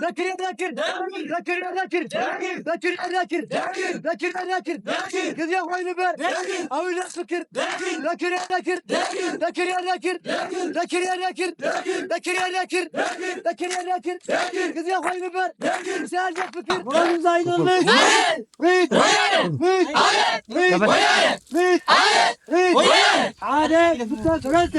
ዘክር የዘክር፣ ዘክር የዘክር፣ ዘክር የዘክር፣ ዘክር የዘክር። ግዜ ኮይኑ እምበር፣ ኣብኡ ዘፍክር። ዘክር የዘክር፣ ዘክር የዘክር፣ ዘክር የዘክር፣ ዘክር የዘክር፣ ዘክር የዘክር። ግዜ ኮይኑ እምበር፣ ኢሳያስ ዘፍክር። ወንዝ ኣይደለች። ሪት! ሪት! ሪት! ሪት! ሓደ፣ ክልተ፣ ሰለስተ።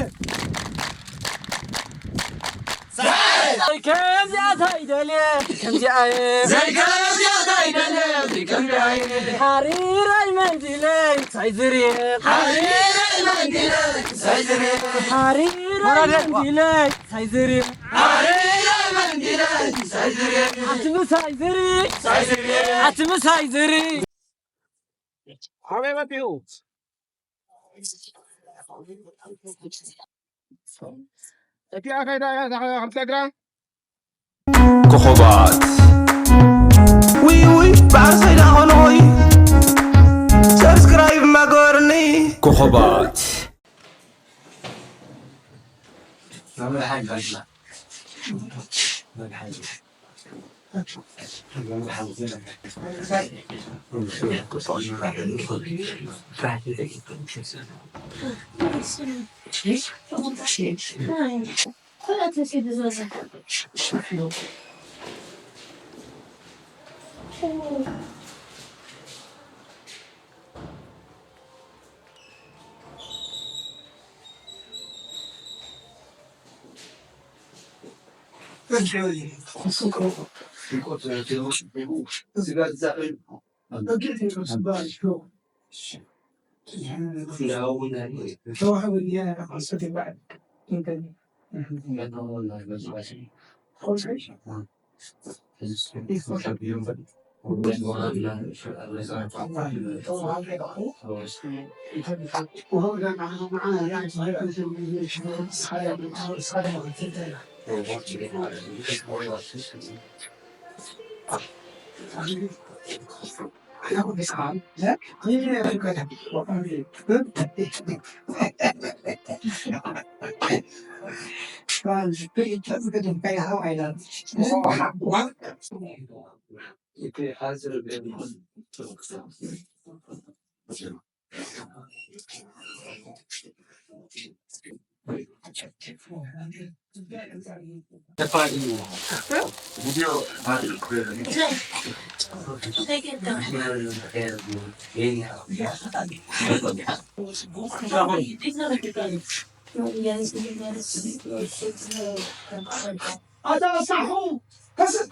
ከምዚኣ ኣይደልየ፣ ከምዚኣ እየ። ዘይከምዚኣ ኣይደልየ፣ ዘይከምዚኣ እየ። ሓሪረይ መንዲለይ ሳይዝርየ። ሓሪረይ መንዲለይ ሳይዝርየ። ሓሪረይ መንዲለይ ሳይዝርየ። ሓሪረይ መንዲለይ ሳይዝርየ። ኣቲ ምሳይ ዝሪ። ሳይዝርየ። ኣቲ ምሳይ ዝሪ። ኣበይ መጺኡ? እቲ ኣኼዳ እያ፣ እዛ ክልተ እግራ። ኮኾባት። ውይ ውይ፣ በዓል ሰይዳ ኾንኾይ። ሰብስክራይብ ማገበርኒ። ኮኾባት። ኣታ ሳሑ ከስእ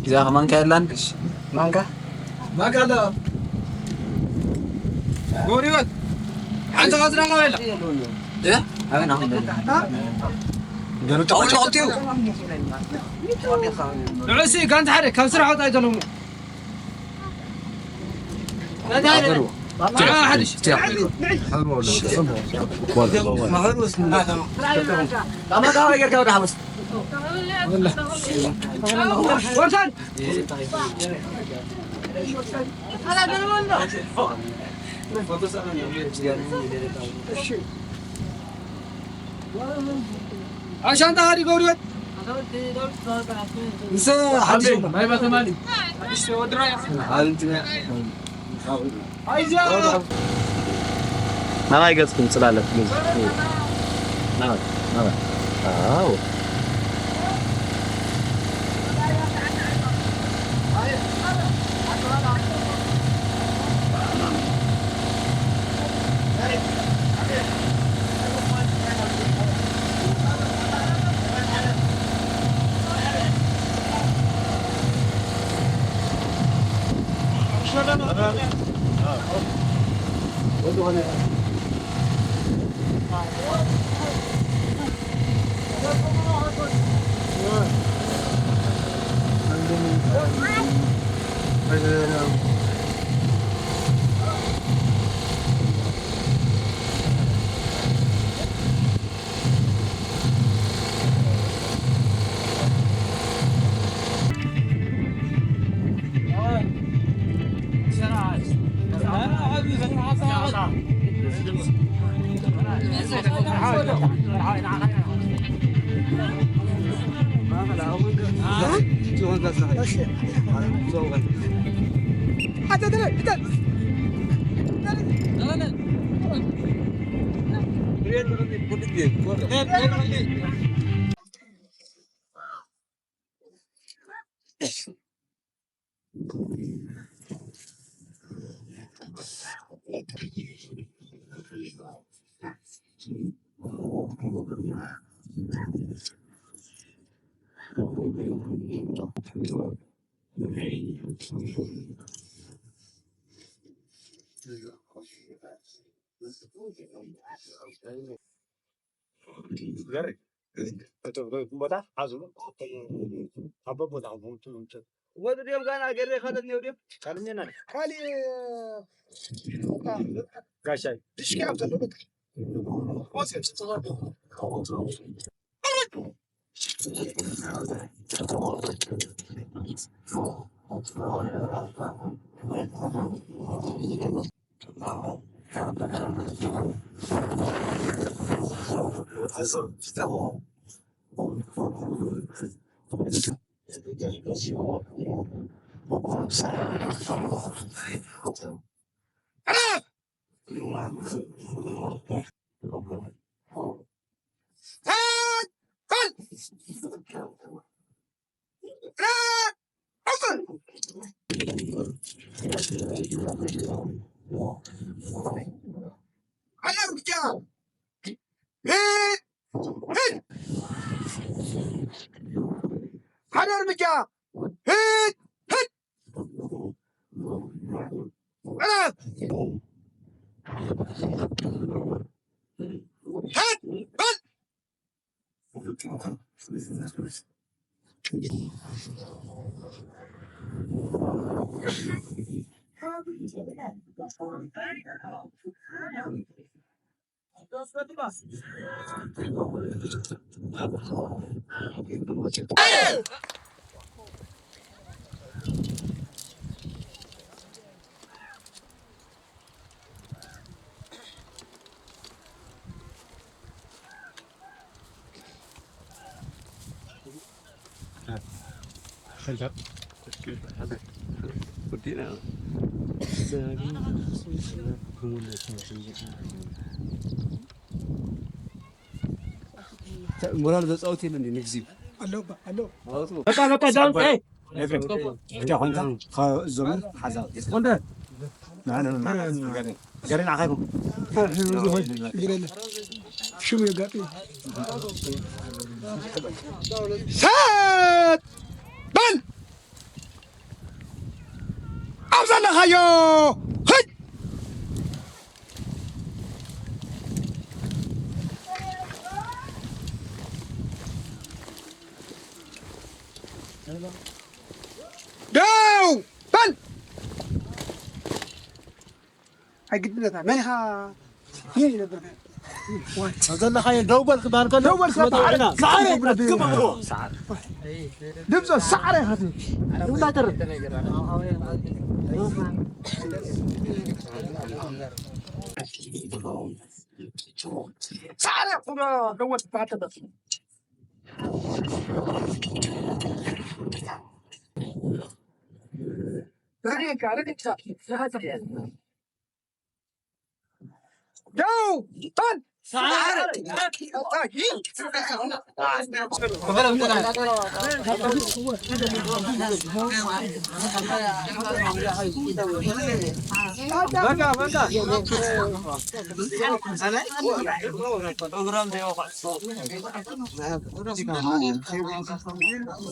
እዛ ማንካ የላን? ማንካ? ማንካ ኣለ። ጎሪወት። ሓንቲ ኸዝራ ነው የለ። እ? ኣበና? ገሉ ጫውጫውቲው። ንዕሲ ጋንታ ሓደ ካብ ስራሕ ወጻኢ ዘለሙ። ኣሻንታ ሃዲ ገብርኤል። ምስ ሓድሽ ናይ ባተማሊ ሓድሽ ወድራ። ኣይዞ። ናባይ ገጽኩም ጽላለት ገጽ። ናባይ፣ ናባይ። ኣዎ። ገርግ። እቲ ቦታ ሓዙ። ኣብ ቦታ ወዲ ድዮም ጋና ገሬ ካልእ እኒኦ ድዮም? ካልእ እኒኦና። ካልእ ጋሻይ። ድሽኪ ኣብ ዘሎ ቦታ። ወፂኦም ዝተዘርጉ። ሓደ እርምጃ! ሂድ! ሂድ! ሂድ! ሂድ! ሞራል ዘጻወት የለን እንዴ ንግዚው? ኣሎ፣ ኣሎ። በቃ፣ በቃ፣ ዳውን፣ ኤይ! ኤፍሬም፣ ብቻ ኾንካ፣ ከእዞም ሓዛ። ወንደ። ና፣ ና፣ ና፣ ና፣ ገሬ፣ ገሬ ንዓኻ ይኹን። ሽሙ የጋጥም። ሰጥ በል! ኣብ ዘለኻዮ ሂድ! ደው በል! ኣይግድነታ መን ኢኻ? ይህ ነበር። ዘለኻዮ ደው በል ክበሃል ከሎ ደው በል ክበሃል። ሰዓረ፣ ሰዓረ፣ ክም እብሎ። ድምፆ ሰዓረ ኢኻ ትብል። እንታይ ተርፍ? ሰዓረ እኮ ደው በል ክበሃል ከሎ። ደው በል!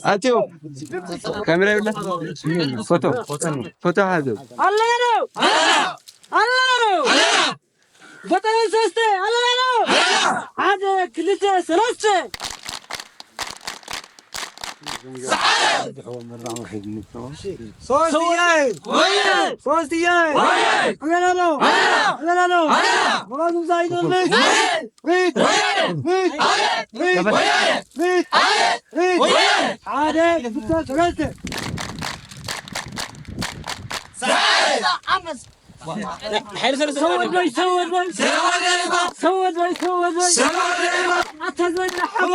ኣትዮ ካሜራ ይብላ። ፎቶ፣ ፎቶ ሓዘው። ኣለና! ፈጠነ ሰስተ ኣለና። ሓደ ክልተ ሰለስተ። ሶስትያይ ሶስትያይ ኣለና። ኣለና። ብራቱ ሳይዶልሽ። ሪት! ሪት! ሪት! ሪት! ሪት! ሓደ ክልተ ሰለስተ። ሰወድ በይ፣ ሰወድ በይ። ሰወድ በይ፣ ሰወድ በይ። ኣታ ዘላ ሓባ።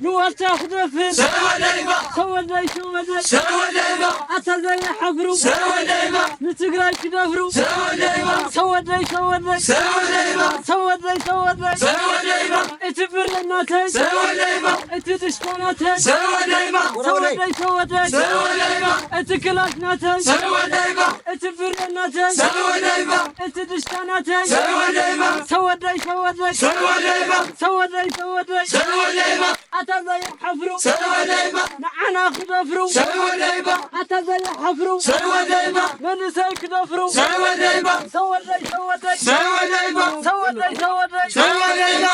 ንዋልታ ክደፍን። ሰወድ በይ፣ ሰወድ በይ። ኣታ ዘላ ሓፍሩ። ንትግራይ ክደፍሩ። ሰወደይ ሰወደይ። ሰወደይ ሰወደይ። እቲ ብርለ ናተይ። እቲ ድሽታ ናተይ። ሰወደይ ሰወደይ። እቲ ክላሽ ናተይ። እቲ ብርለ ናተይ። እቲ ድሽታ ናተይ። ሰወደይ ሰወደይ። ሰወደይ ሰወደይ። ኣታ ዘይሓፍሩ። ሰወደይባ። ንዓና ክደፍሩ። ሰወደይባ። ኣታ ዘይሓፍሩ። ሰወደይባ። መንእሰይ ክደፍሩ። ሰወደይባ። ሰወደይ ሰወደይ። ሰወደይባ። ሰወደይ ሰወደይ። ሰወደይባ።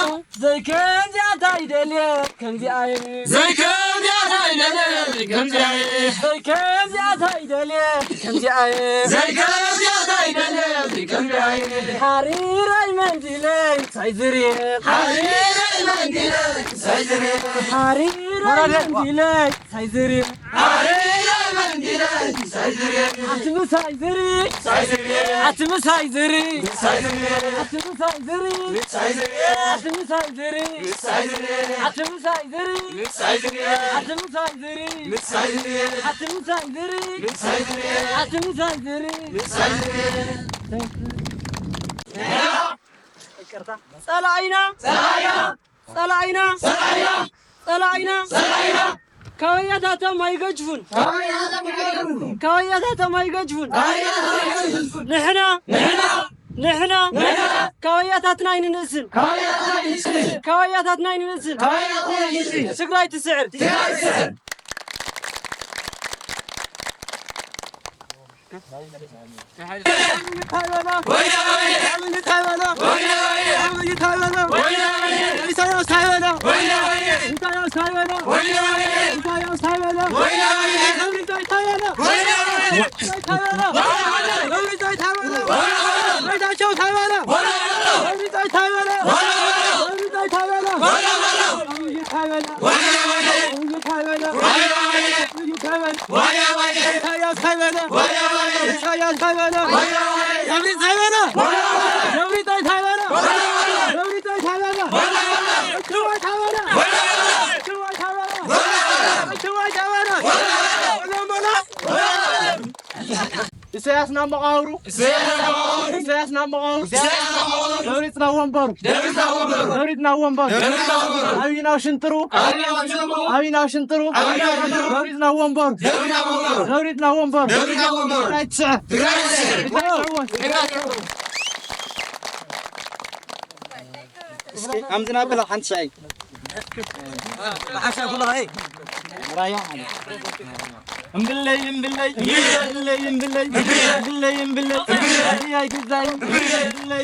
ዘይከምዚኣታ ይደልየ ከምዚኣ እየ። ዘይከምዚኣታ ይደልየ ከምዚኣ እየ። ዘይከምዚኣታ ይደልየ ከምዚኣ እየ። ዘይከምዚኣታ ይደልየ ከምዚኣ እየ። ሓሪረይ መንዲለይ ሳይዝርየ። ሓሪረይ መንዲለይ ሳይዝርየ። ሓሪረይ መንዲለይ ሳይዝርየ። ሓሪረይ መንዲለይ ሳይዝርየ። ኣቲ ምሳይ ዝሪ። ሳይዝርየ። ኣቲ ምሳይ ዝሪ። ሳይዝርየ። ኣቲ ምሳይ ዝሪ። ሳይዝርየ። ኣቲ ምሳይ ዝሪ። ሳይዝርየ። ኣቲ ምሳይ ዝሪ። ሳይዝርየ። ኣቲ ምሳይ ዝሪ። ሳይዝርየ። ኣቲ ምሳይ ዝሪ። ሳይዝርየ። ኣቲ ምሳይ ዝሪ። ሳይዝርየ። ጸላኢና ጸላኢና ጸላኢና ጸላኢና ጸላኢና ካውያታቶም ኣይገጅፉን። ካውያታቶም ኣይገጅፉን። ንሕና ንሕና ካውያታትና ኣይንንእስን። ካውያታትና ኣይንንእስን። ትግራይ ትስዕር። ኢሳያስ ናብ መቓብሩ። ኢሳያስ ናብ መቓብሩ። ኢሳያስ ናብ መቓብሩ። ኢሳያስ ናብ መቓብሩ። ደብሪጽ ናብ ወንበሩ። ደብሪጽ ናብ ወንበሩ። ደብሪጽ ናብ ወንበሩ። ደብሪጽ ናብ ወንበሩ። ኣብይ ናብ ሽንጥሩ። ኣብይ ናብ ሽንጥሩ። ኣብይ ናብ ሽንጥሩ። ኣብይ ናብ ሽንጥሩ። ደብሪጽ ናብ ወንበሩ። ደብሪጽ ናብ ወንበሩ። ደብሪጽ ናብ ወንበሩ። ደብሪጽ ናብ ወንበሩ። ትግራይ ትስዕር። ትግራይ ትስዕር። ትግራይ ትስዕር። ትግራይ ትስዕር። እስኪ ኣምዝና ብላ ሓንቲ ሻይ። ሓሻ ኩላ ራያ ማለት። እምብለይ እምብለይ እምብለይ እምብለይ እምብለይ እምብለይ እምብለይ እምብለይ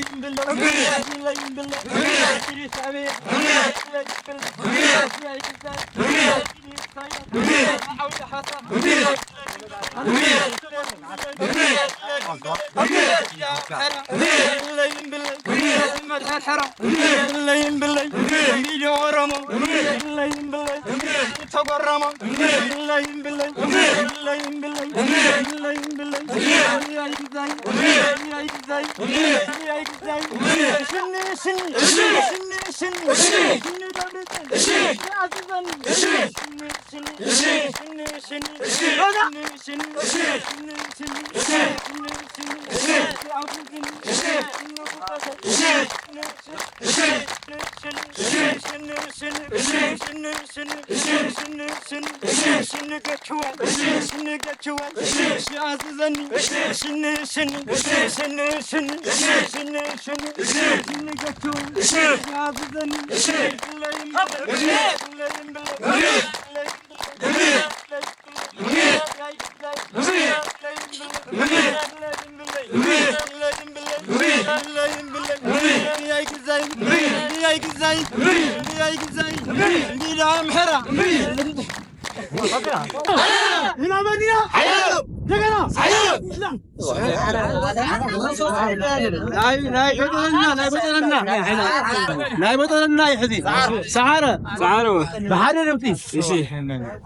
እምብለይ እምብለይ እምብለይ እምብለይ እምብለይ እምብለይ ኣይግዛይ፣ ኣይግዛይ፣ እንዲዳ ኣምሐራ። ኢና መን ኢና? ሓያሎ። እንደገና። ሓያሎ። ናይ፣ ናይ በጠረና፣ ናይ በጠረና። ናይ በጠረና ይሕዚ። ሰዓረ። ሰዓረ። ብሓደ ድምፂ። እሺ።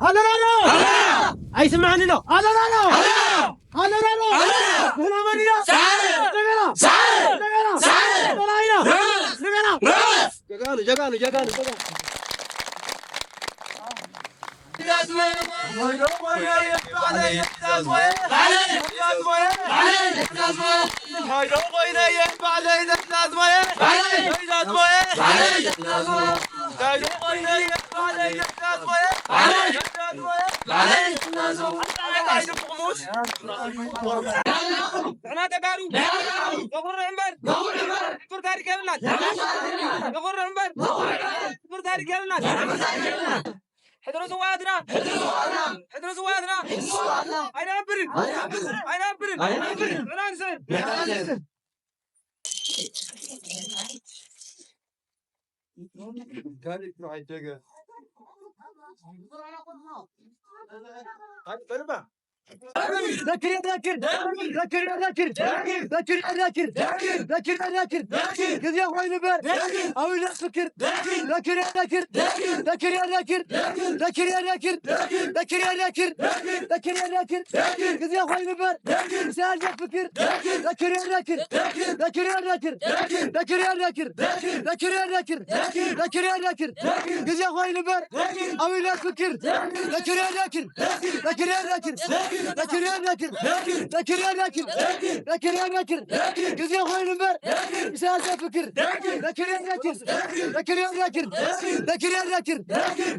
ኣለና ዶ? ኣይስማዕኒ ዶ? ኣለና ዶ? ኣለና ዶ? ንሕና መን ኢና? ሰዓረ። እንደገና። ሰዓረ። እንደገና። ሰዓረ። ጠላይና። እንደገና። ጀጋኑ፣ ጀጋኑ፣ ጀጋኑ፣ ጀጋኑ። ንሕና ተጋሩ ነኹርዕ እምበር ክቡር ታሪክ የብልናን። ነኹርዕ እምበር ክቡር ታሪክ የብልናን። ሕድሪ ስውኣትና፣ ሕድሪ ስውኣትና ኣይነብርን፣ ኣይነብርን። ንሕና ንስዕር። ذكر يا ذاكر، ذكر يا ذاكر، ذكر يا ذاكر، ذكر يا ذاكر. ግዜ ኮይኑ እምበር ኣብኡ ዘፍክር። ذكر يا ذاكر، ذكر يا ذاكر، ذكر يا ذاكر، ذكر يا ذاكر، ذكر يا ذاكر. ግዜ ኮይኑ እምበር ኢሳያስ ዘፍክር። ذكر يا ذاكر، ذكر يا ذاكر، ذكر يا ذاكر، ذكر يا ذاكر، ذكر يا ذاكر. ግዜ ኮይኑ እምበር ኣብኡ ዘፍክር። ذكر يا ذاكر، ذكر يا ذاكر، ذكر يا ذاكر، ذكر يا ذاكر، ذكر يا ذاكر. ግዜ ኮይኑ እምበር ኢሳያስ ዘፍክር። ذكر يا ذاكر، ذكر يا ذاكر، ذكر يا ذاكر،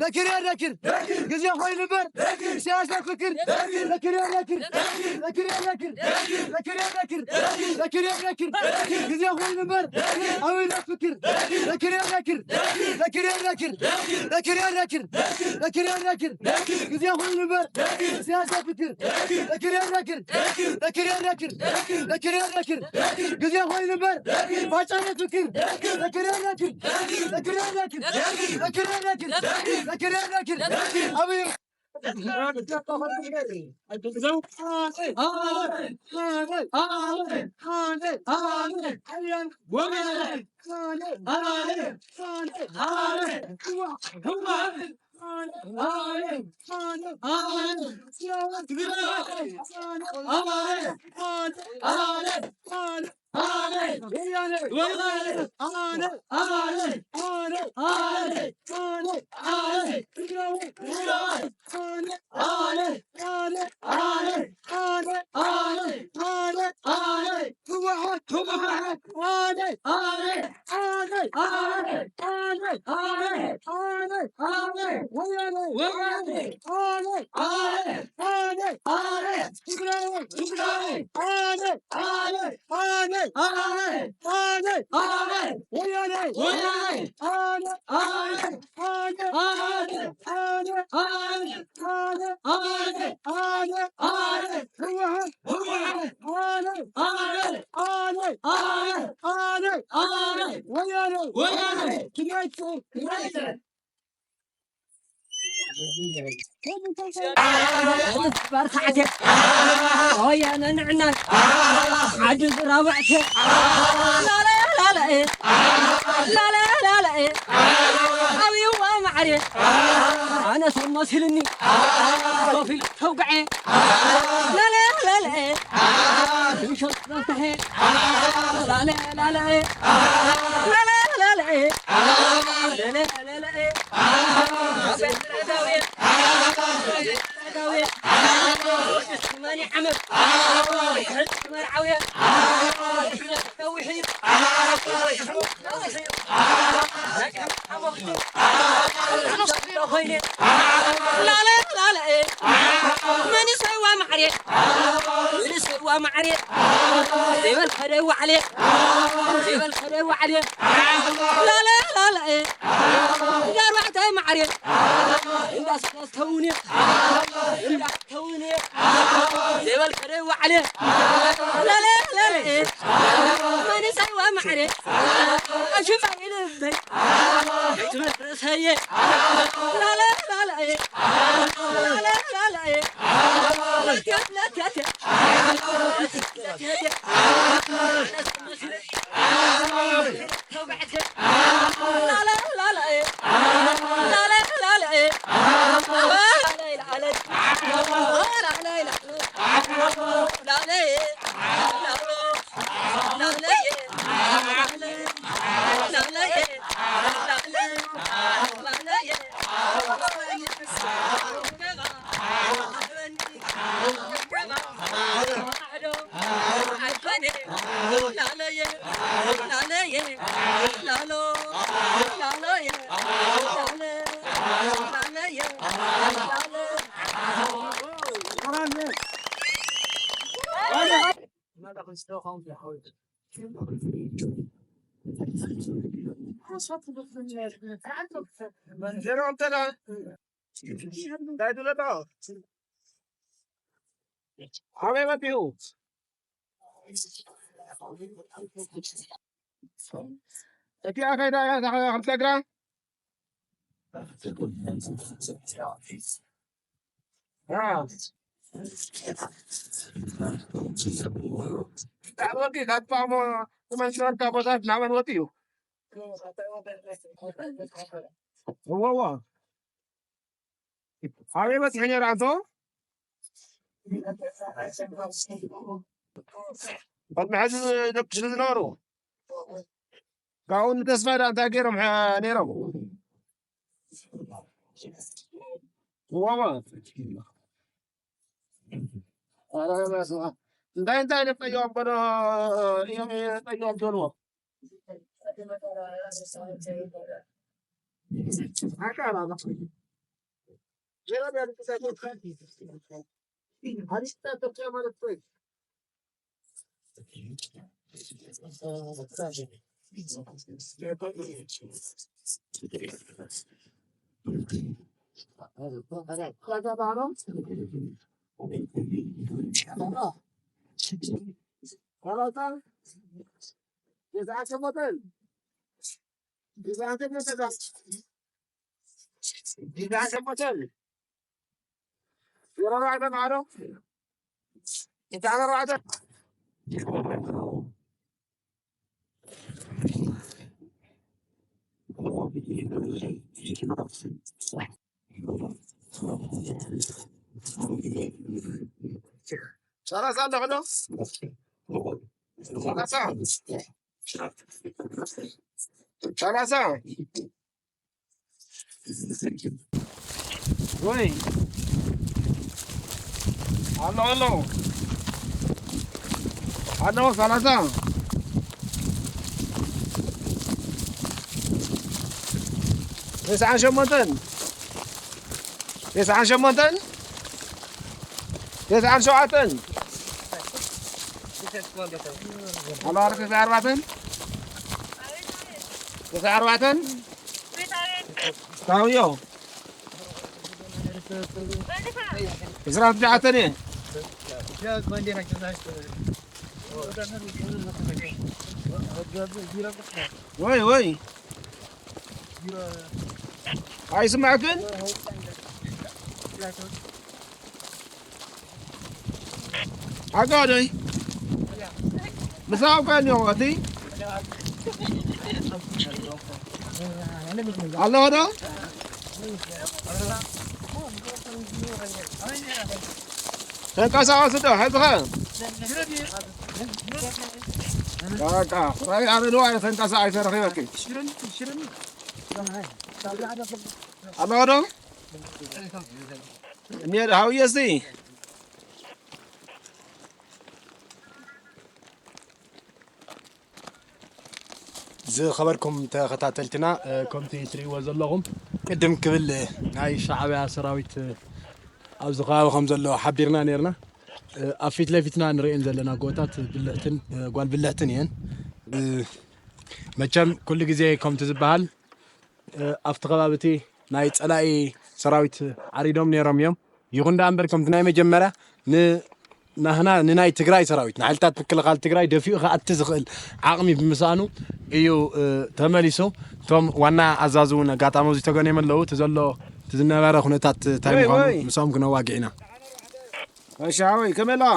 ذكر يا ذاكر. ግዜ ኮይኑ እምበር ኢሳያስ ዘፍክር። ذكر يا ذاكر، ذكر يا ذاكر، ذكر يا ذاكر، ذكر يا ذاكر. ግዜ ኮይኑ እምበር ኣብኡ ዘፍክር። ذكر يا ذاكر، ذكر يا ذاكر، ذكر يا ذاكر، ذكر يا ذاكر. ግዜ ኮይኑ እምበር ኢሳያስ ዘፍክር። ذكر يا ذاكر، ذكر يا ذاكر، ذكر يا ذاكر. ግዜ ኮይኑ እምበር ባጫ ዘፍክር። ذكر يا ذاكر، ذكر يا ذاكر، ذكر يا ذاكر، ذكر يا ذاكر. ኣብኡ ባርካዕተ ወያነ ንዕናን ዓዲ ዝራባዕተ ላለ ላለ ላለ ላለ ኣብይዋ ማዕረ ኣነ ሰብ መሲልኒ ኮፍ ኢሉ ተውግዐ ላለ ላለ ምሸት ዘፍትሐ ላለ ላለ ላለ ላለ ላለ ላለ መንሰይዋ ማዕሬ መንሰይዋ ማዕሬ ዘይበልከ ደይ ዋዕሌ ዘይበልከ ደይ ዋዕሌ ላለ ላለ ዳርባዕተ ማዕሬ እንዳ ሰለስተ እውን እየ እንዳ ሰለስተ እውን እየ ዘይበልከ ደይ ዋዕሌ ላለ ላለ መንሰይዋ ማዕሬ ኣሽባ ይልበይ። ትምህርት ርእሰየ። ላለ ላለየ። ላለ ላለየ። ለትየት ለትየት። ለትየት። ተውባዕት። ላለ ላለየ። ላለ ላለየ። ላለ ላለየ። ላለ ላለየ። ኣበይ መጺኡ? እቲ ኣኼባ እያ፣ እዛ ክልተ እግራ። አ። ካብ ወዲ፣ ካብ ጳሞ፣ ክመንሽወር፣ ካብ ቦታት ናበን ወዲ እዩ። እዎ፣ እዎ። ኣበይ በጺሑ ነይሩ ኣንቶ? ቅድሚ ሕዚ ደቅሱ ዝነበሩ ካብኡ ንተስፋ ደኣ እንታይ ገይሮም፣ ሐ-፣ ነይሮም? እዋዋ። ኧረ በስመ ኣብ። እንታይ እንታይ እዮም ጠይቆም በሎ፣ እዮም ጠይቆም በልዎ። ሰላሳ ኣለኹ ዶ? ሰላሳ። ሰላሳ። ወይ። ኣሎ፣ ኣሎ። ኣሎ፣ ሰላሳ። ተስዓን ሸሞንተን። ተስዓን ሸሞንተን። ተስዓን ሸውዓተን። ኣሎ፣ ኣሎ፣ ተስዓን ኣርባዕተን። ተስዓን ኣርባዕተን። ታውዮ። ዕስራን ትሽዓተን እየ። ወይ፣ ወይ። ኣይስማዕክን? ኣጋደይ። ምሳው ካን ዮዋቲ። ኣሎ ዶ? ተንቀሳቐሱ ዶ? ሕዝኸ? በቃ፣ ራይ ኣነ ዶ ኣይተንቀሳ ኣይተረኺበኪ። ኣሎ ዶ? እኔ ሃውየ እስቲ። ዝኸበርኩም ተኸታተልትና፣ እ፣ ከምቲ ትርእይዎ ዘለኹም ቅድም ክብል፣ እ፣ ናይ ሻዕብያ ሰራዊት፣ እ፣ ኣብዚ ከባቢ ከም ዘሎ ሓቢርና ነርና። እ፣ ኣብ ፊት ለፊትና ንርእየን ዘለና ጎቦታት ብልሕትን፣ እ፣ ጓል ብልሕትን እየን። እ፣ መቸም ኩሉ ግዜ ከምቲ ዝበሃል፣ እ፣ ኣብቲ ከባቢ እቲ ናይ ጸላኢ ሰራዊት ዓሪዶም ነይሮም እዮም። ይኹን ደኣ እምበር ከምቲ ናይ መጀመርያ ን-፣ ናህና ንናይ ትግራይ ሰራዊት፣ ንሓይልታት ምክልኻል ትግራይ ደፊኡ ክኣቲ ዝኽእል ዓቕሚ ብምስኣኑ እዩ፣ እ፣ ተመሊሱ። እቶም ዋና ኣዛዚ እውን ኣጋጣሚ ኣብዚ ተገንዮም ኣለዉ። እቲ ዘሎ፣ እቲ ዝነበረ ኩነታት እንታይ ወይ፣ ምዃኑ ወይ። ምስኦም ክነዋግዕ ኢና። እሺ፣ ሓወይ፣ ከመይ ኣለኻ?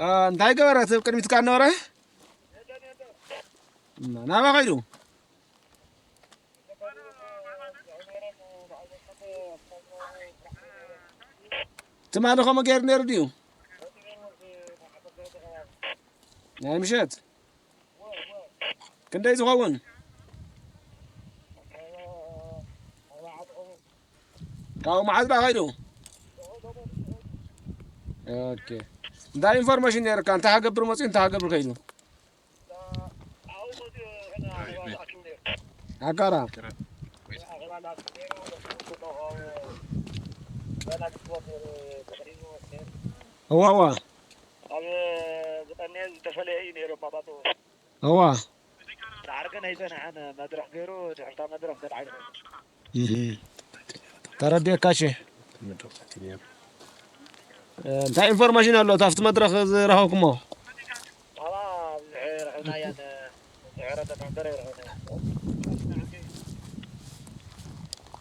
እ፣ እንታይ ገበረ እቲ ኣብ ቅድሚትካ ነበረ? ናበይ ኸይዱ? ትማሊ ከምኡ ገይሩ ነይሩ ድዩ? ናይ ምሸት ክንደይ ዝኸውን? ካብኡ መዓዝ ደኣ ከይዱ? ኦኬ። እንታይ ኢንፎርሜሽን ነይርካ? እንታይ ሃገብር መፅዩ፣ እንታይ ሃገብር ከይዱ? ኣጋራ። እዋ፣ እዋ። ኣብ ዝቐነየ ዝተፈለየ እዩ ነይሩ ኣባባቶ። እዋ። ዳዕርገ ናይ ጸንሐን መድረኽ ገይሩ፣ ድሕርታ መድረኽ ገድዓይ። እህ። ተረዲኤካ እሺ። እንታይ ኢንፎርሜሽን ኣሎ፣ ኣብቲ መድረኽ ዝረኸብኩሞ? ዋላ ብዙሕ ረኸብናያን፣ ዝዕረ ተመንበረ ረኸብናያን።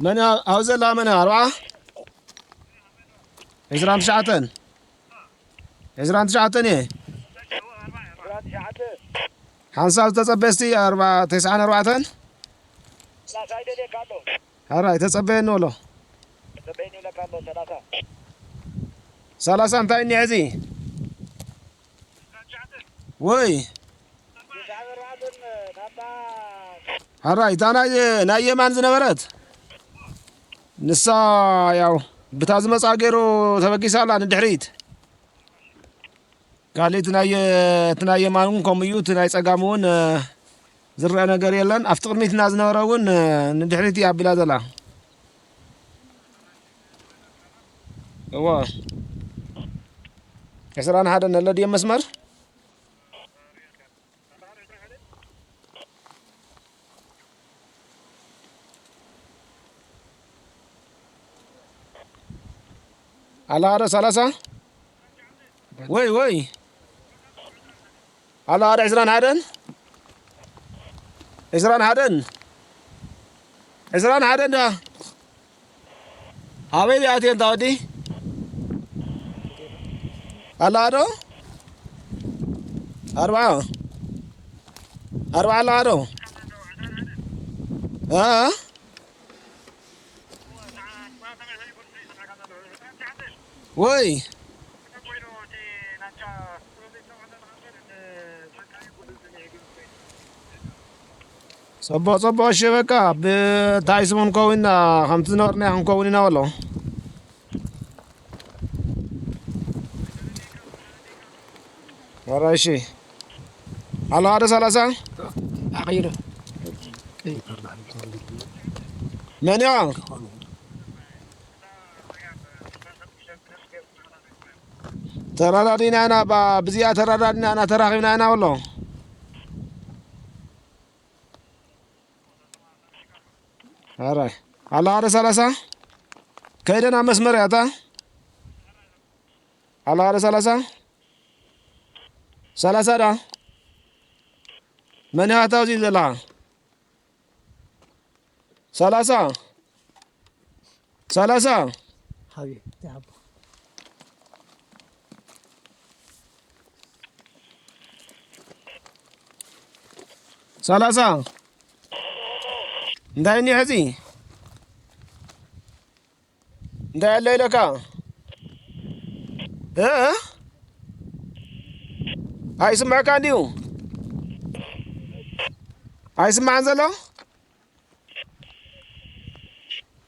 መን ኣ-፣ ኣብኡ ዘላ መን እያ? ኣርብዓ? ዕስራን ትሽዓተን? ዕስራን ትሽዓተን እየ። ዕስራን ትሽዓተ። ሓንሳብ ዝተጸበስቲ ኣርባ-፣ ተስዓን ኣርባዕተን? ሰላሳ ይደልየካ ኣሎ። ሕራይ፣ ተጸበየኒ በሎ። ተጸበየኒ ይብለካ ኣሎ፣ ሰላሳ። ሰላሳ እንታይ እኒአ እዚ? ወይ። ሕራይ፣ እታ ናይ፣ ናይ የማን ዝነበረት? ንሳ ያው ብታ ዝመጻ ገይሩ ተበጊሳ ኣላ ንድሕሪት። ካልእ እቲ ናይ፣ እቲ ናይ የማን እውን ከምኡ እዩ፣ እቲ ናይ ጸጋም እውን፣ እ፣ ዝረአ ነገር የለን። ኣብቲ ቅድሚትና ዝነበረ እውን፣ እ፣ ንድሕሪት እያ ኣቢላ ዘላ። እወ። ዕስራን ሓደን ኣሎ ድየን መስመር? ኣለኻ ዶ ሰላሳ? ወይ፣ ወይ። ኣለኻ ዶ ዕስራን ሓደን? ዕስራን ሓደን? ዕስራን ሓደን ዳ? ኣበይ ድኣ ኣትየ እንታ ወዲ? ኣለኻ ዶ? ኣርብዓ። ኣርብዓ ኣለኻ ዶ? እ? ወይ። ጽቡቕ፣ ጽቡቕ። እሺ፣ በቃ፣ ብታይ ስሙ ንከውን ኢና፣ ከምቲ ዝነበርና ክንከውን ኢና በሎ። ኧረ እሺ። ኣሎ ሓደ ሰላሳ? ኣቐይሮ። መን እያ? ተረዳዲና ኢና፣ ባ-፣ ብዚኣ ተረዳዲና ኢና፣ ተራኺብና ኢና በሎ። ኣራይ። ኣላ ሓደ ሰላሳ? ከይደን ኣብ መስመር እያ እታ። ኣላ ሓደ ሰላሳ? ሰላሳ ዳ? መን እያ እታ ኣብዚ ዘለኻ? ሰላሳ? ሰላሳ? ሓቢቢ፣ እንታይ ሓቦ? ሰላሳ? እንታይ እኒኦ ሕዚ? እንታይ ኣሎ ኢለካ? እ? ኣይስምዐካን ድዩ? ኣይስምዓን ዘሎ?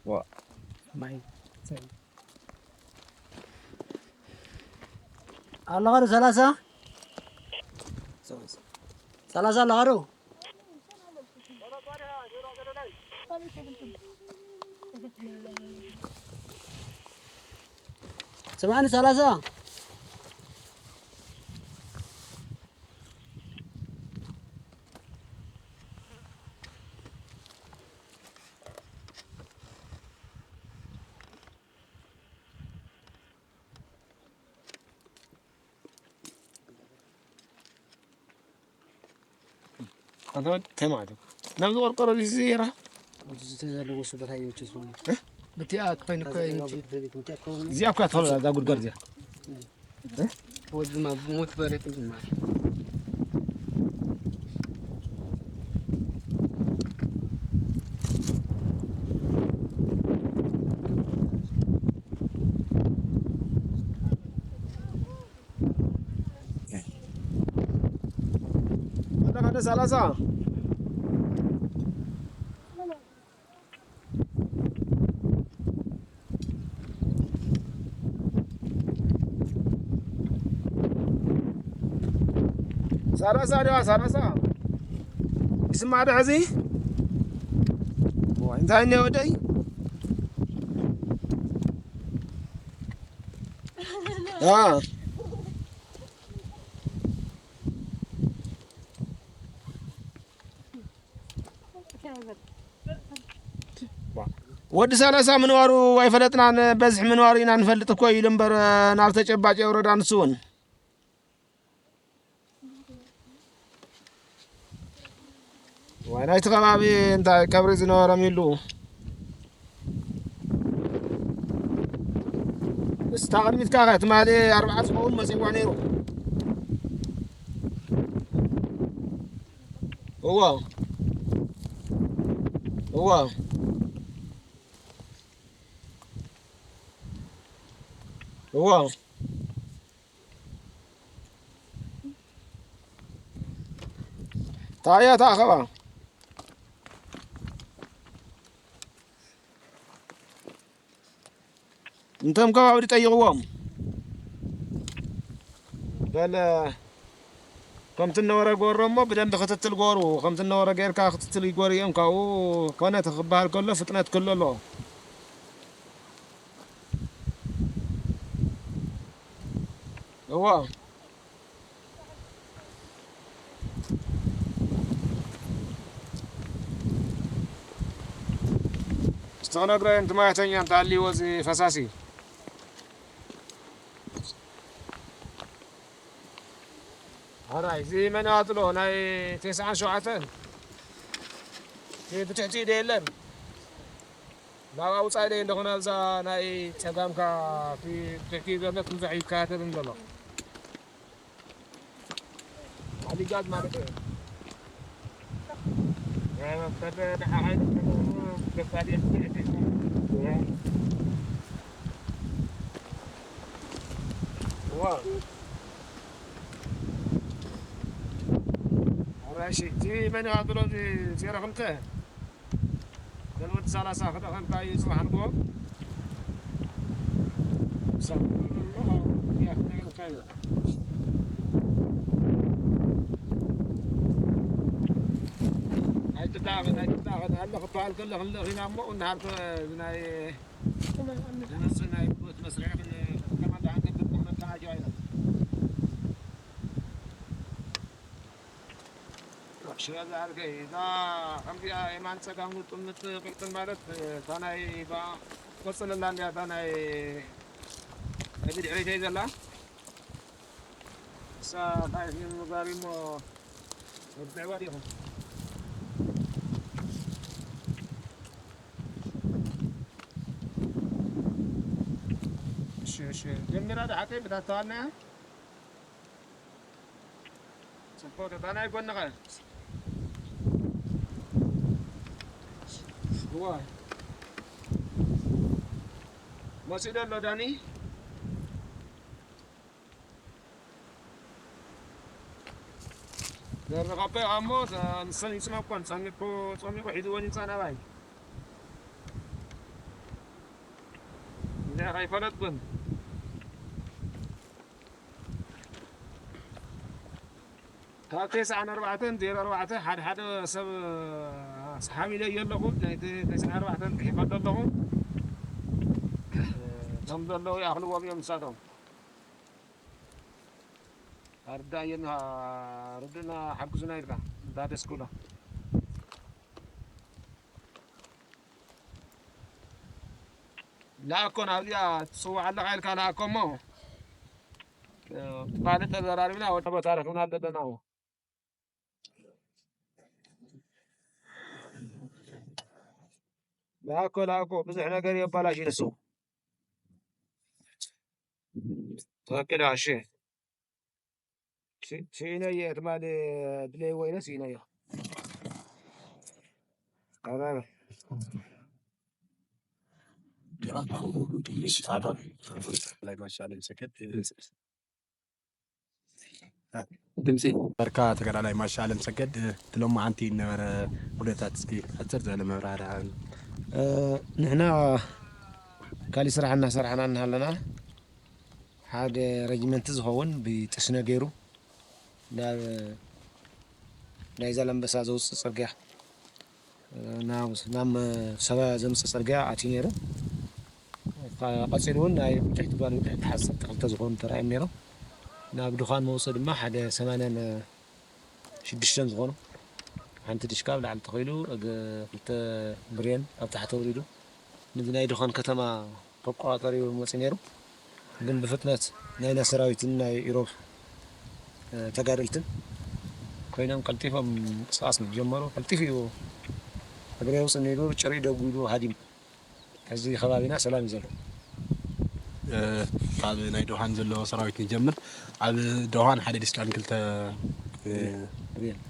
ዋ። ማይ፣ ሰ-፣ ኣለኻ ዶ ሰላሳ? ሰላሳ ኣለኻ ዶ? ስምዓኒ ሰላሳ። እንታይ ማለት እዩ? ናብዚ ቆርቆሮ እዚ ዜራ? እዚ ዘለዎ ስበት ኣይወቸስ። እ? ብቲኣ ኮይኑ እኮ ይምች። እዚኣ እኮ እያ ትኸውል፣ እዛ ጉድጓድ እዚኣ። እ? ወድማ ብሞት በሬት ድማ። ሓደ ሓደ ሰላሳ። ሰላሳ ድዋ ሰላሳ። ይስማዕ ዶ ሕዚ? ዋይ፣ እንታይ እኒኦ ወደይ? አ። ወዲ ሰላሳ ምንባሩ ኣይፈለጥናን፣ በዝሒ ምንባሩ ኢና ንፈልጥ እኮ ኢሉ እምበር፣ ናብ ተጨባጭ የውረዳ ንሱ እውን። ዋይ፣ ናይቲ ከባቢ እንታይ ቀብሪ ዝነበሮም ይሉ። እስታ ቅድሚትካ ከ ትማሊ ኣርብዓ ዝኸውን መጺእዋ ነይሩ። እዋ። እዋ። እዋ። ታያ ታኸባ። እንቶም ከባቢ ጠይቕዎም። በለ፣ ከምቲ እነበረ ግበሮ እሞ ብደንቢ ክትትል ግበሩ። ከምቲ እነበረ ጌርካ ክትትል ይግበሩ እዮም። ካብኡ ኮነ ክበሃል ከሎ ፍጥነት ክህሉ ኣለዎ። እዋ። እስቲ ክነግረን ትማይተኛ እንተሃልይዎ እዚ ፈሳሲ። ኣራይ፣ እዚ መን ኣጥሎ ናይ ተስዓን ሸውዓተን? እቲ ብትሕቲኡ ዶ የለን? ናብ ኣውጻኢ ዶ ኣለኹ? ናብዛ ናይ ጸጋምካ እቲ ብትሕቲኡ ዘሎ ትንዛሕ ይከታተልን ዘሎ። ኣሊጋዝ ማለት እዩ። ዋው። ኣራሺ፣ እቲ መን እዩ ኣጥሎ እዚ ዜሮ ክልተ? ቅድሚ ሰላሳ ክደኸልካ እዩ ጽባሕ ንግሆ። ኣይትዳኸን፣ ኣይትዳኸን። ኣሎ ክበሃል ከሎ ክንልእኽ ኢና እሞ፣ እንድሓር ከ-፣ ናይ፣ ዝመጽእ ናይ ጉልበት መስርሒ ክን-፣ ከማን ደሓን ከብድ ንኽነተዓጅብ ኣይነት። ሽረ ዝዓርከይ፣ እዛ ከምዚኣ የማን ጸጋም ግጥም እትቕልጥም ማለት፣ እታ ናይ ባ-፣ ቆጽል ኣላ እንድያ፣ እታ ናይ፣ ናይ ብድሕሪተይ ዘላ። እሳ እንታይ እዩ ምግባር እሞ፣ መብጽዕዋ ዲኹም? እሺ፣ እሺ። ጀሚራ ዶ ሓቀይ ብታተዋልና እያ? ጽቡቕ፣ እታ ናይ ጎንኸ? እዋ። መጺኡ ዶ ኣሎ ዳኒ? ዘረኻበ ኣሞ፣ ንሰን ይጽመቆን፣ ጸሚቁ፣ ጸሚቁ ሒዝወን ይጻና ባይ። እዚኣ ከይፈለጥኩን። ካብ ተስዓን ኣርባዕተን ዜሮ ኣርባዕተ ሓደ ሓደ ሰብ ኣስሓቢለ እየ ኣለኹ። ናይቲ ተስዓን ኣርባዕተን ጽሒፈ ኣለኹ። ከም ዘለዉ ይኣኽልዎም እዮም ንሳቶም። ኣርዳእየና፣ ርድእና ሓግዙና ኢልካ፣ እንዳ ደስ ክብሎ። ለኣኮ ናብዚኣ ትጽውዕ ኣለኻ ኢልካ ለኣኮ እሞ፣ ትፋለ ተዘራሪብና ወደ ቦታ ረኽብና ኣለና። ላኮ ላኮ ብዙሕ ነገር የባላሽ ንሱ። ትክክል እሺ። ስኢነየ ትማሊ ድሌ ወይነ ስኢነየ። ድምፂ በርካ ተጋዳላይ ማሻ ኣለም ሰገድ እቲ ሎማዓንቲ ነበረ ኩነታት እስኪ ሕፅር ዝበለ መብራርያ። ንሕና ካሊእ ስራሕ እናሰራሕና እናሃለና ሓደ ረጅመንት ዝኸውን ብጥስነ ገይሩ ናብ ናይ ዛላምበሳ ዘውፅእ ፅርግያ ናብ ናብ ሰበያ ዘምፅእ ፅርግያ ኣትዩ ነይሩ። ቀፂሉ እውን ናይ ብድሕሪት ጓል ብድሕሪት ዓሰርተ ክልተ ዝኾኑ ተራእዮም ነይሮም። ናብ ድዃን መውፅእ ድማ ሓደ ሰማንያን ሽዱሽተን ዝኾኑ ሓንቲ ድሽካ ኣብ ላዕሊ ተኸይሉ ክልተ ብሬን ኣብ ታሕቲ ወሪዱ ነዚ ናይ ድዃን ከተማ ተቆፃፂሩ መፂኡ ነይሩ። ግን ብፍጥነት ናይና ሰራዊትን ናይ ኢሮብ ተጋደልትን ኮይኖም ቀልጢፎም ምንቅስቃስ ምስ ጀመሩ ቀልጢፉ እዩ እግሪ የውፅእ ነይሩ። ጭርይ ደጉ ኢሉ ሃዲሙ። ሕዚ ከባቢና ሰላም እዩ ዘሎ። ካብ ናይ ደውሃን ዘሎ ሰራዊት ንጀምር። ኣብ ደውሃን ሓደ ዲሽቃን ክልተ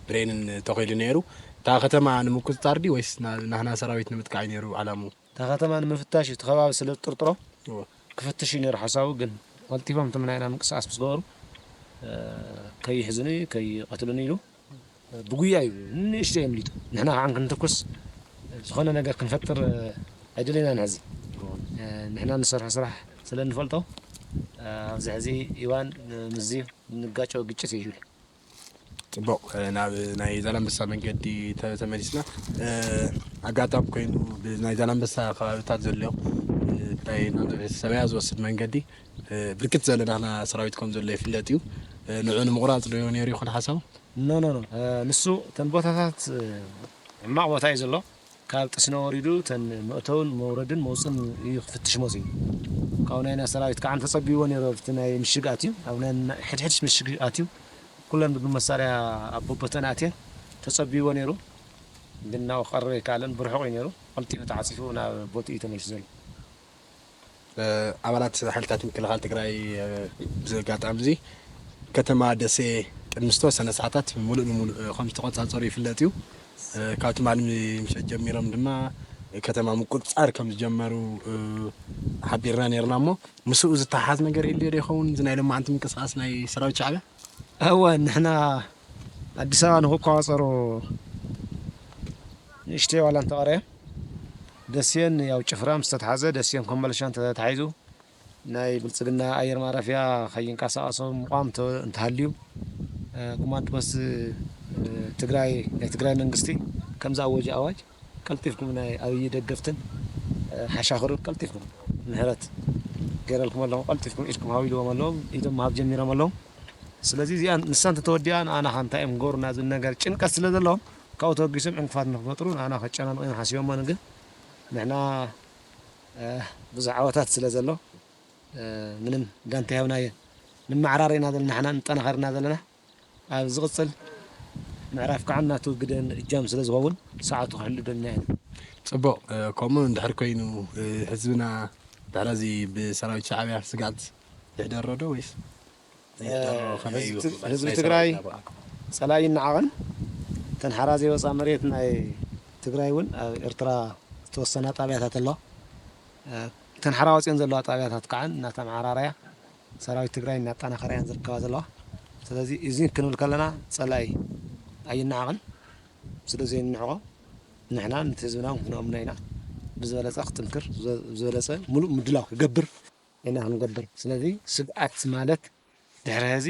ብሬንን ተኺሉ ነይሩ። እታ ከተማ ንምቁፅፃር ድዩ ወይስ ናህና ሰራዊት ንምጥቃዕ እዩ ነይሩ ዓላሙ? እታ ከተማ ንምፍታሽ እቲ ከባቢ ስለ ዝጥርጥሮ ክፍትሽ እዩ ነይሩ ሓሳቡ። ግን ቀልጢፎም እቶም ናይና ምንቅስቃስ ምስ ገበሩ ከይሕዝኒ ከይቀትሉኒ ኢሉ ብጉያ እዩ ንእሽተይ ኣምሊጡ። ንሕና ከዓ ክንትኩስ ዝኾነ ነገር ክንፈጥር ኣይደለናን። ሕዚ ንሕና ንሰርሖ ስራሕ ስለ ንፈልጦ ኣብዚ ሕዚ እዋን ምስዚ ንጋጨው ግጭት እዩ ይብል። ፅቡቕ፣ ናብ ናይ ዛላምበሳ መንገዲ ተመሊስና። ኣጋጣሚ ኮይኑ ብናይ ዛላምበሳ ከባብታት ዘሎ ናይ ሰበያ ዝወስድ መንገዲ ብርክት ዝበለ ናህና ሰራዊት ከም ዘሎ ይፍለጥ እዩ። ንዑ ንምቑራፅ ዶ ነይሩ ይኾን ሓሳቡ? ኖ ኖ ኖ፣ ንሱ እተን ቦታታት ሕማቕ ቦታ እዩ ዘሎ። ካብ ጥስነ ወሪዱ እተን መእተውን መውረድን መውፅን እዩ ክፍትሽ መፅኡ። ካብኡ ናይና ሰራዊት ከዓ ተፀቢዎ ነይሩ ኣብቲ ናይ ምሽግ ኣትዩ ኣብ ናይ ሕድሕድ ምሽግ ኣትዩ ኩለን ብመሳርያ ኣብ ቦቦተን ኣትየን ተፀቢዎ ነይሩ። ግን ናብኡ ክቐርብ ኣይከኣለን፣ ብርሑቕ እዩ ነይሩ። ቀልጢፉ ተዓፂፉ ናብ ቦትኡ እዩ ተመሊሱ ዘሎ። ኣባላት ሓይልታት ምክልኻል ትግራይ ብዚ ኣጋጣሚ እዚ ከተማ ደሴ ቅድሚ ዝተወሰነ ሰዓታት ሙሉእ ንሙሉእ ከም ዝተቆፃፀሩ ይፍለጥ እዩ። ካብ ትማሊ ምሸት ጀሚሮም ድማ ከተማ ምቁፅፃር ከም ዝጀመሩ ሓቢርና ነይርና። እሞ ምስኡ ዝተሓሓዝ ነገር ይህልዮ ዶ ይኸውን? እዚ ናይ ሎማዓንቲ ምንቅስቃስ ናይ ሰራዊት ሻዕብያ? እወ፣ ንሕና ኣዲስ ኣበባ ንክቋፀሩ ንእሽተይ ዋላ እንተቐረየ ደሴን ያው ጭፍራ ምስ ተተሓዘ ደሴን ኮምቦልቻን ተተሓሒዙ ናይ ብልፅግና ኣየር ማረፊያ ከይንቀሳቐሶም ምቋም እንተ- እንተሃልዩ ኮማንድ ፖስት ትግራይ ናይ ትግራይ መንግስቲ ከም ዝኣወጀ ኣዋጅ ቀልጢፍኩም ናይ ኣብይ ደገፍትን ሓሻኽርን ቀልጢፍኩም ምሕረት ገይረልኩም ኣለኹም፣ ቀልጢፍኩም ኢድኩም ሃቡ ኢልዎም ኣለዎም፣ ኢዶም ምሃብ ጀሚሮም ኣለዎም። ስለዚ እዚኣ ንሳ እንተተወዲኣ ንኣና ከ እንታይ እዮም ክገብሩና ዝብል ነገር ጭንቀት ስለ ዘለዎም ካብኡ ተበጊሶም ዕንቅፋት ንክፈጥሩ ንኣና ከጨናንቑ እዮም ሓሲቦሞ። ግን ንሕና ብዙሕ ዓወታት ስለ ዘሎ ምንም ጋንታ ይሃብና እየ ንመዓራረ ኢና ዘለና ንሕና ንጠናኸር ኢና ዘለና። ኣብ ዝቕፅል ምዕራፍ ከዓ ናቱ ግደን እጃም ስለ ዝኸውን ሰዓቱ ክሕሉ ደልና ኢና። ፅቡቕ። ከምኡ እንድሕር ኮይኑ ህዝብና ድሕረዚ ብሰራዊት ሻዕብያ ስግኣት ይሕደሮ ዶ ወይስ? ህዝቢ ትግራይ ፀላኢ ይነዓቐን እተን ሓራ ዘይወፃ መሬት ናይ ትግራይ እውን ኣብ ኤርትራ ዝተወሰና ጣብያታት ኣለዋ። እተን ሓራ ወፅኦን ዘለዋ ጣብያታት ከዓ እናተመዓራረያ ሰራዊት ትግራይ እናጠናኸራ እየን ዝርከባ ዘለዋ። ስለዚ እዚ ክንብል ከለና ፀላኢ ኣይነዓቕን። ስለ ዘይንንዕቆ ንሕና ነቲ ህዝብና እውን ክነእምኖ ኢና። ብዝበለፀ ክጥንክር፣ ብዝበለፀ ሙሉእ ምድላው ክገብር ኢና ክንገብር። ስለዚ ስግኣት ማለት ድሕሪ ሕዚ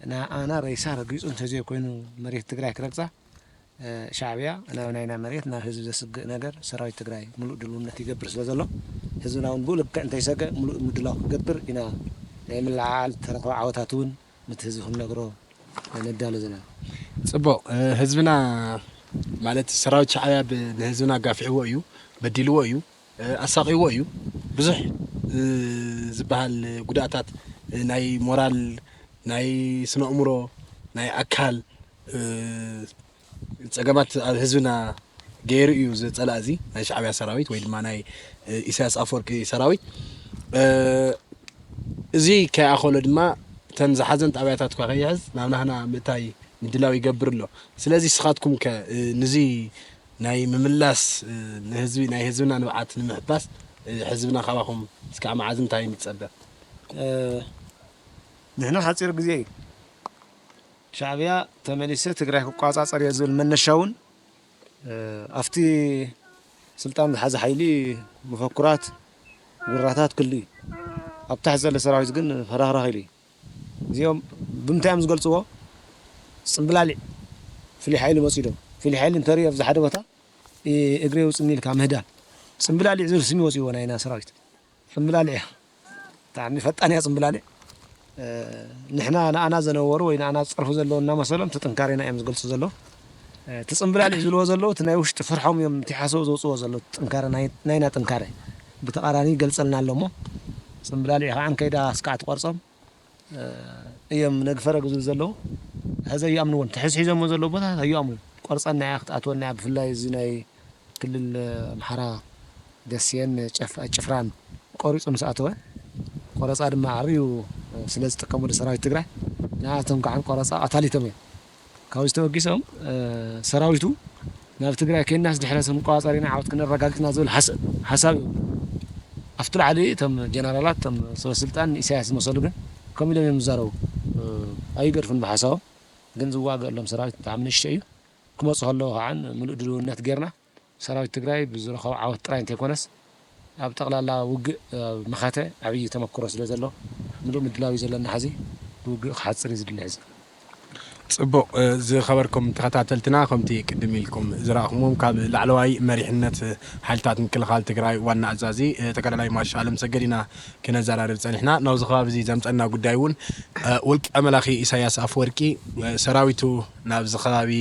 ንኣና ሬሳ ረጊፁ እንተዘይኮይኑ መሬት ትግራይ ክረግፃ ሻዕብያ ናብ ናይና መሬት ናብ ህዝቢ ዘስግእ ነገር ሰራዊት ትግራይ ሙሉእ ድልውነት ይገብር ስለ ዘሎ ህዝብና እውን ብኡ ልክዕ እንተይሰገ ሙሉእ ምድላው ክገብር ኢና ናይ ምልዓዓል ተረኽበ ዓወታት እውን ነቲ ህዝቢ ክንነግሮ ነዳሉ ዘለና። ፅቡቕ። ህዝብና ማለት ሰራዊት ሻዕብያ ንህዝብና ኣጋፊዕዎ እዩ፣ በዲልዎ እዩ፣ ኣሳቒዎ እዩ። ብዙሕ ዝበሃል ጉድኣታት ናይ ሞራል፣ ናይ ስነ ኣእምሮ፣ ናይ ኣካል ፀገማት ኣብ ህዝብና ገይሩ እዩ ዝጸላእ። እዚ ናይ ሻዕብያ ሰራዊት ወይ ድማ ናይ፣ እ፣ ኢሳያስ ኣፈወርቂ ሰራዊት፣ እ፣ እዚ ከይኣኸሎ ድማ እተን ዝሓዘን ጣብያታት እኳ ከይሕዝ ናብ ናህና ምእታይ ምድላው ይገብር ኣሎ። ስለዚ ንስኻትኩም ከ፣ እ፣ ንዚ ናይ ምምላስ፣ እ፣ ንህዝቢ፣ ናይ ህዝብና ንብዓት ንምሕባስ፣ እ፣ ህዝብና ካባኹም እስካዕ መዓዝ እንታይ ንጸበ? እ፣ ንሕና ሓጺር ግዜ እዩ። ሻዕብያ ተመሊሰ ትግራይ ክቆጻጸር እየ ዝብል መነሻ እውን፣ እ፣ ኣብቲ ስልጣን ዝሓዘ ሓይሊ መፈኩራት፣ ጉራታት ክሉ እዩ። ኣብ ታሕቲ ዘሎ ሰራዊት ግን ፈራኽራኽ ኢሉ እዩ። እዚኦም ብምንታይ እዮም ዝገልጽዎ? ጽምብላሊዕ ፍሉይ ሓይሊ መጺኡ ዶ? ፍሉይ ሓይሊ እንተርኢ ኣብዚ ሓደ ቦታ፣ እ፣ እግሪ የውጽኒ ኢልካ ምህዳን። ጽምብላሊዕ ዝብል ስም ይወጽእዎ ናይና ሰራዊት። ጽምብላሊዕ እያ። ብጣዕሚ ፈጣን እያ ጽምብላሊዕ። እ፣ ንሕና ንኣና ዘነወሩ ወይ ንኣና ዝጸርፉ ዘለዉ እናመሰሎም እቲ ጥንካሬና እዮም ዝገልጹ ዘለዉ። እ፣ እቲ ጽምብላሊዕ ዝብልዎ ዘለዉ እቲ ናይ ውሽጢ ፍርሖም እዮም፣ እቲ ሓሰው ዘውጽዎ ዘለዉ ጥንካረ ናይ-፣ ናይና ጥንካረ። ብተቓራኒ ይገልጸልና ኣሎ እሞ ጽምብላሊዕ ከዓ እንከይዳ እስካዕ ትቆርጾም፣ እ፣ እዮም ነግፈረግ ዝብሉ ዘለዉ። ሕዚ ኣይኣምንዎን። እቲ ሕዝሒዞሞ ዘለዉ ቦታታት ኣይኣምኑን። ቆርጸና እያ፣ ክትኣትወና እያ። ብፍላይ እዚ ናይ ክልል ኣምሓራ ደሴን ጨፍ-፣ ጭፍራን ቆሪጹ ምስ ኣተወ፣ ቆረጻ ድማ ዓብዩ ስለ ዝጥቀመሉ ሰራዊት ትግራይ፣ ንኣቶም ከዓ ቆረጻ ቀታሊቶም እዮም። ካብዚ ተበጊሶም፣ እ፣ ሰራዊቱ ናብ ትግራይ ከይናስ ድሕረስ ክንቆጻጸር ኢና፣ ዓወት ክነረጋግጽ ኢና ዝብል ሓስ-፣ ሓሳብ እዮም። ኣብቲ ላዕሊ እቶም ጀነራላት፣ እቶም ሰበስልጣን ኢሳያስ ዝመሰሉ ግን ከምኡ ኢሎም እዮም ዝዛረቡ። እ፣ ኣይገድፉን ብሓሳቦም፣ ግን ዝዋገአሎም ሰራዊት ብጣዕሚ ንእሽቶ እዩ። ክመፁ ከለዉ ከዓ ምሉእ ድልውነት ጌርና ሰራዊት ትግራይ ብዝረኸቦ ዓወት ጥራይ እንተይኮነስ ኣብ ጠቕላላ ውግእ፣ ኣብ መኸተ ዓብዪ ተመክሮ ስለ ዘሎ ምሉእ ምድላው እዩ ዘለና። ሕዚ ውግእ ክሓፅር እዩ ዝድለ። ሕዚ ፅቡቕ፣ እ፣ ዝኸበርኩም ተኸታተልትና፣ ከምቲ ቅድም ኢልኩም ዝረኣኹምዎም ካብ ላዕለዋይ መሪሕነት፣ እ፣ ሓይልታት ምክልኻል ትግራይ ዋና ኣዛዚ፣ እ፣ ተጋዳላይ ማሻ ኣለም ሰገድ ኢና ክነዘራርብ ጸኒሕና። ናብዚ ከባቢ እዚ ዘምጸና ጉዳይ እውን፣ እ፣ ውልቀ መላኺ ኢሳያስ ኣፈወርቂ፣ እ፣ ሰራዊቱ ናብዚ ከባቢ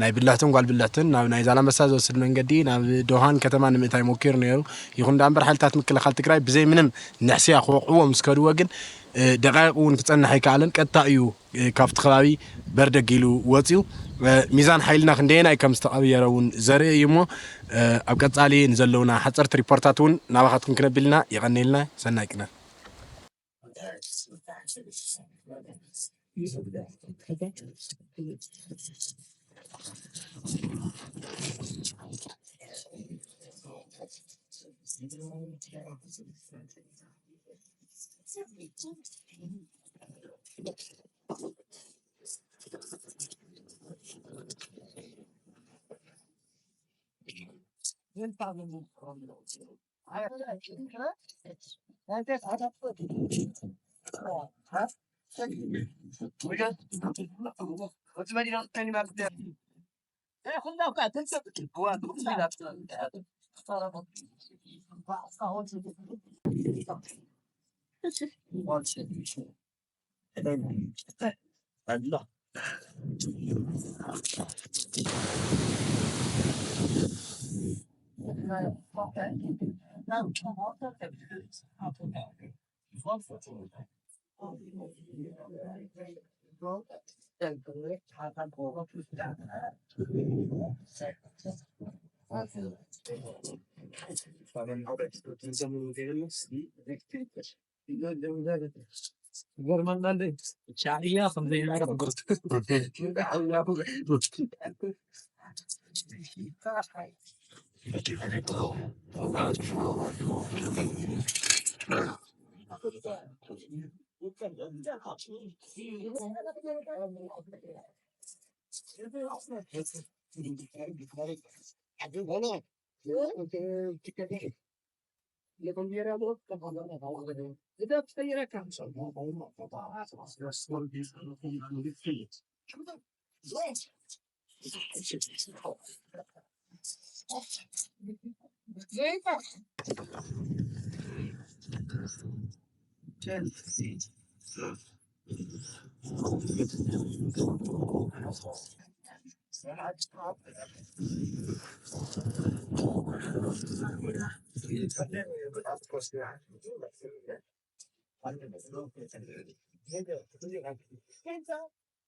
ናይ ብልሕትን ጓል ብልሕትን ናብ ናይ ዛላምበሳ ዝወስድ መንገዲ ናብ ዶሃን ከተማ ንምእታይ ሞኪሩ ነይሩ። ይኹን ደኣ እምበር ሓይልታት ምክልኻል ትግራይ ብዘይ ምንም ንሕስያ ክወቕዕዎ ምስ ከድዎ ግን፣ እ፣ ደቃይቕ እውን ክጸንሕ ኣይከኣለን። ቀጥታ እዩ፣ እ፣ ካብቲ ከባቢ በርደግ ኢሉ ወፂኡ። እ፣ ሚዛን ሓይልና ክንደየናይ ከም ዝተቐየረ እውን ዘርኢ እዩ እሞ፣ እ፣ ኣብ ቀጻሊ ንዘለውና ሓፀርቲ ሪፖርታት እውን ናባኻትኩም ክነብል ኢና። የቐንየልና። ሰናይ ቅነ። ይገርመና እንዴ? ሻዕብያ ከም ዘይናገር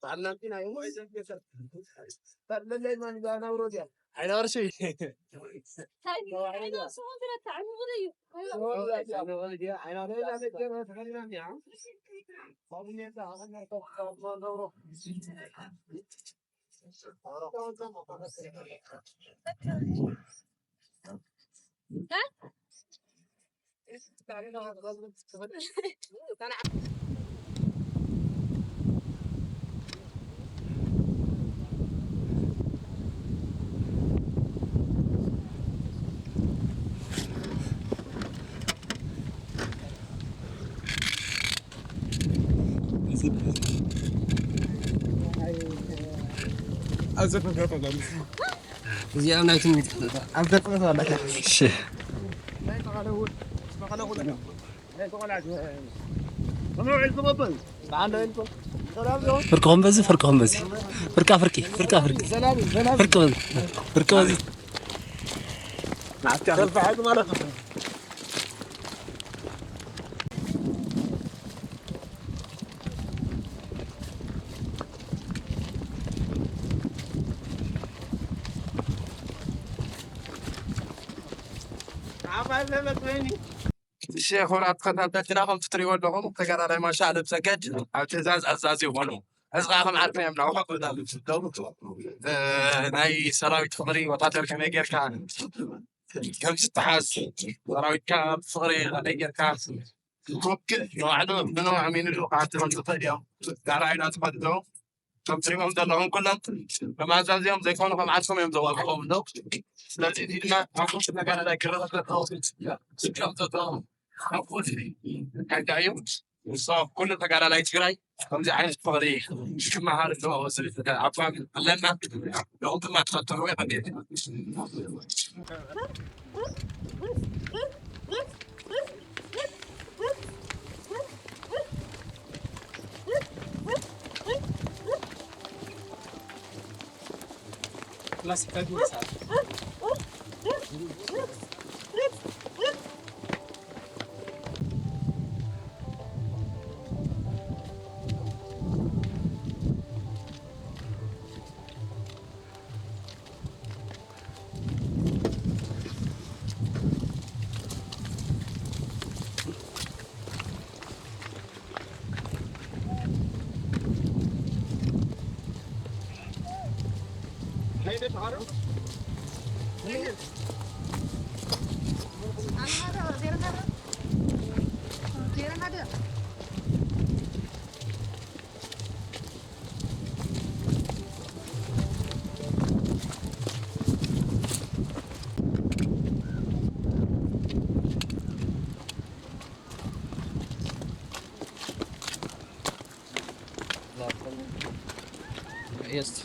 تعلمتنا يوم. تعلمنا ما نبغى نورو ديال. عين ورشي. እዚኣ ናይ ትምኒት ኣብ ገጽ ኣላ። እሺ። ፍርቅኹም በዚ፣ ፍርቅኹም በዚ። ፍርቃ ፍርቂ፣ ፍርቃ ፍርቂ። ፍርቂ በዚ፣ ፍርቂ በዚ። እሺ፣ ክቡራት ተኸታተልትና፣ ከምቲ ትሪእዎ ኣለኹም፣ ተጋዳላይ ማሻ ኣለምሰገድ ኣብ ትእዛዝ ኣዛዚ ይኾኑ። እዚ ከዓ ከም ዓርክና እዮም፣ ናብኡ ከብዳ። እ፣ ናይ ሰራዊት ፍቕሪ ወታደር ከመይ ጌርካ ከም ዝተሓዝ፣ ሰራዊትካ ፍቕሪ ከመይ ጌርካ ክትወክእ ንባዕሉ ብንውሕ ሚንሉ ክኣቱ ከም ዝኽእል እዮም። ዳርኣይና ዝፈልጡ ከም ትሪእዎም ዘለኹም ኩሎም ከም ኣዛዚኦም ዘይኮኑ ከም ዓርሶም እዮም ዘዋግኦም ኣለዉ። ስለዚ እዚ ድማ ኣብ ውሽጢ ተጋዳላይ ክረኸብ ዘለዎ ስግኦም ዘለዎ ኣብ ውሽጢ ሓቂ እዩ። ንሶም ኩሉ ተጋዳላይ ትግራይ ከምዚ ዓይነት ፍቕሪ ክመሃር ኣለዎ። ስለ ኣባል ኣለና። ንኹም ድማ ትኸተልዎ የቐንየልና። Jest.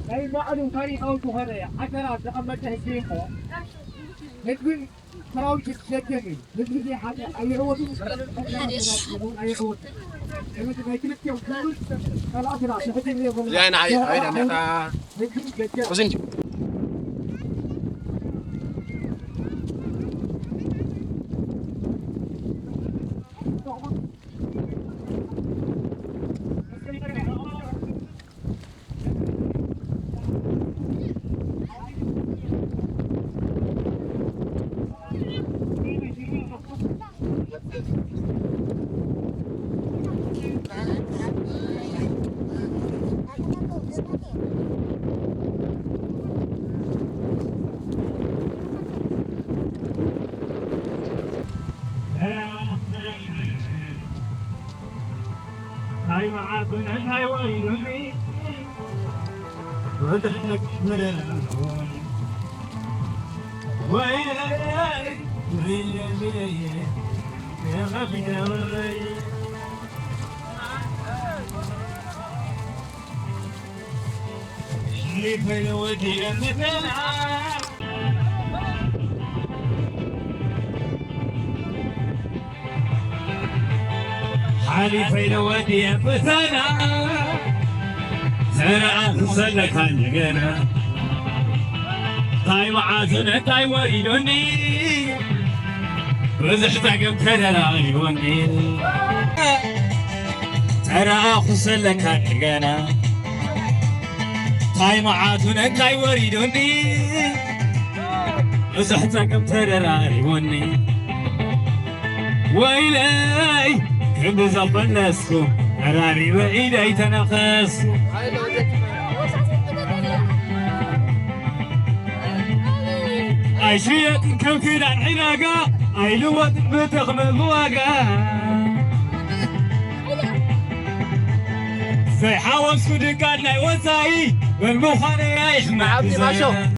ናይ ባዕሉ ታሪኻዊ ዝኾነ ሓደራ ዝተቐመጠ ህዝቢ እሞ ህዝብን ሰራዊት ዘገሚ ህዝቢ ዘይሓደ ኣይዕወትን። ኣይዕወትን። ስለዚ ናይ ክልቲኦም ክልል ጸላእትና ትሕቲ ዘይብሉ እዚኣ ንዓይ፣ ንዓይ ዳኛ። ህዝቢ ዘገሚ። ወስንጂ። ሓሊፈ ኢለ ወዲ ኣንበሳና፣ ተረኣኹ ዘለካ እንደገና። እንታይ መዓቱን እንታይ ወሪዱኒ፣ ብዙሕ ጸገም ተደራሪቡኒ። ተረኣኹ ዘለካ እንደገና። እንታይ መዓቱን እንታይ ወሪዱኒ፣ ብዙሕ ጸገም ተደራሪቡኒ። ወይለይ ክንዲ ዘበለስኩ፣ ተራሪበ ኢደይ ተነኸስኩ። ኣይሽየጥን ከም ክዳን ዕዳጋ፣ ኣይልወጥን ብጥቕሚ ብዋጋ። ዘይሓወስኩ ድቃል ናይ ወጻኢ፣ መን ምዃነይ ኣይሕመድ ብዘይ።